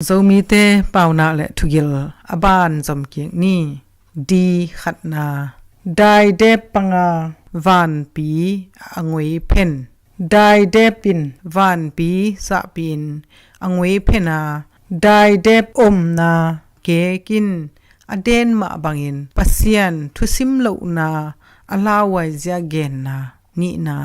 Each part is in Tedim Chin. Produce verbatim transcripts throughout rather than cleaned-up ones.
Zomite pauna le thugil a ban zomkik ni. Di khatna, daidep panga vanpi a ngoi phen. Daidep in vanpi zahpihin a ngoi phena, daidep omna kekin a den mah bangin Pasian thusim lohna a lauhuai zia genna. Nihna,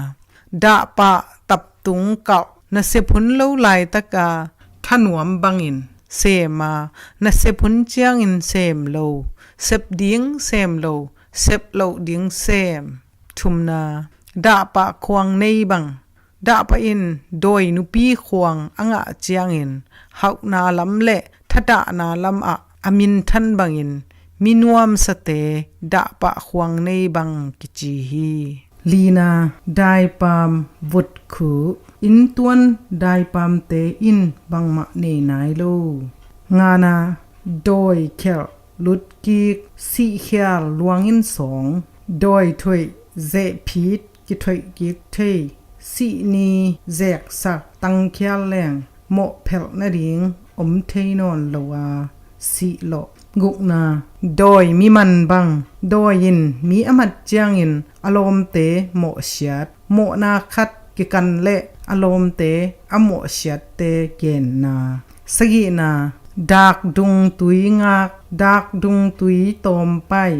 dahpah taptung kalh, nasep hun lo laitaka thanuam bangin sema, nasep hun ciangin sem lo, sep ding sem lo, sep loh ding sem. Thumna, dahpah khuang nei bang. Dahpah in dawi nupi khuang a ngah ciangin hauhna lam le thadahna lamah a minthan bangin minuamsate dahpah khuang nei bang kici hi. Lina, daipam vutkhu. Inntuan daipamte in bangmah nei nai lo. Ngana, dawi khelh lutkik, sihkhial luangin sawng, dawi thoih zehphit kithoih kik thei, sihni zeksak tangkhial leng mawhphelh nading om thei nawn lo a, sihlawh. Gukna, dawi miman bang. Dawi in mi a mat ciangin a lawmte mawhsiat, mawhna khat kikan le a lawmte a mawhsiatte genna. Sagihna, dakdung tui ngak, dakdung tui tawmpai.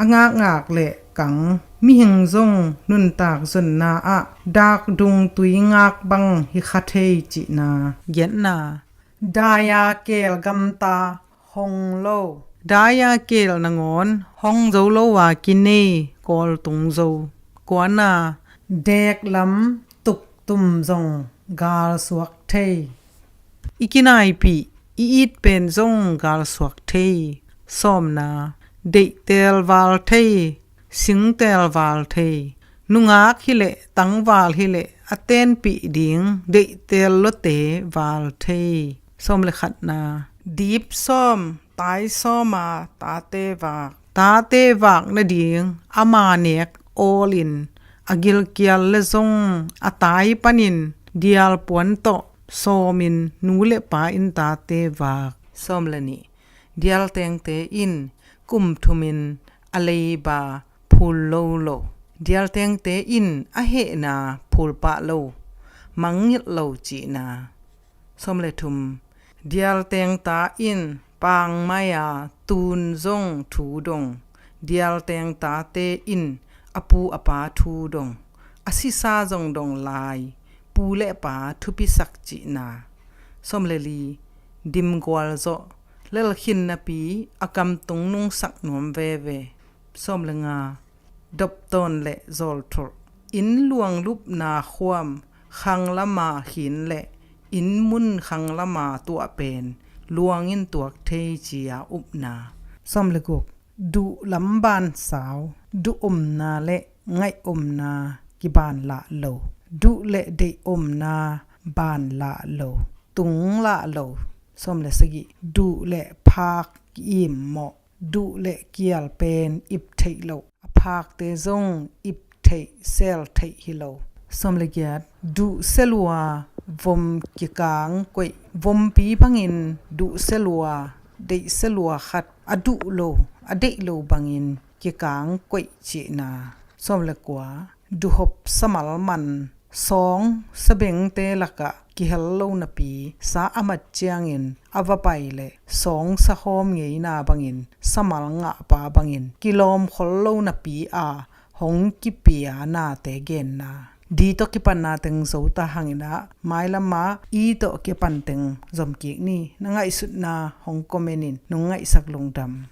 A ngakngak le kang, mihing zong nuntak zonna ah dakdung tui ngak bang hi kha thei cihna. Giatna, dai-a keel gamta hong lo. Dai-a keel nangawn hong zo lo a kinei kawl tung zo. Kuana, deklam tuktum zong galsuak thei. I kinaipih i it pen zong galsuak thei. Sawmna, deihteel val thei, singteel val thei. Nungak hileh tangval hileh a tenpih ding deihteel luate val thei. Sawm le khatna, dip sawm, tai sawma tate vak. Tate vak nading ama nek awlin a gilkial le zong a tai panin dialpuan tawh sawmin nu le pa in tate vak. Sawm le nih, dialtengte in kum thumin a leiba phul lo lo. Dialtengte in a hehna phul pah lo, mangngilh lo cihna. Sawm le thum, dialtengta in pangmai-a tun zong thu dong. Dialtengtate in a pu a pa thu dong, a sisa zong dong lai, pu le pa thupisak cihna. Sawm le li, dimgual zawh, lelkhin napi a kamtung nungsak nuam veve. Sawm le nga, doptawn le zawlthulh. Inn luanglupna khuam khanglama khin le inn mun khanglama tuah pen luangin tuak thei ci-a upna. Sawm le guk, duh lam ban sau. Duh omna le ngaih omna kiban lah lo. Duh le deih omna ban lah lo, tung lah lo. Sawm le sagih, duh le phak ki-im mawh. Duh le kial pen ip theih loh, a phakte zong ip theih sel theih hi lo. Sawm le giat, duh selua vom kikang koih. Vompi bangin duh selua, deih selua khat a duh lo, a deih lo bangin kikang koih cihna. Sawm le kua, duhhop samal man. Sawng sabengte lakah kihel lo napi, sa a mat ciangin a va pai le sawng sahawm ngeina bangin, samal ngahpa bangin kilawm khol lo napi a hong kipia nate genna. Di tawh kipanna teng zo ta hangin ah, mailam ah i tawh kipan teng zomkik ni. Na ngaihsutna hong comment in, nong ngaihsak lungdam.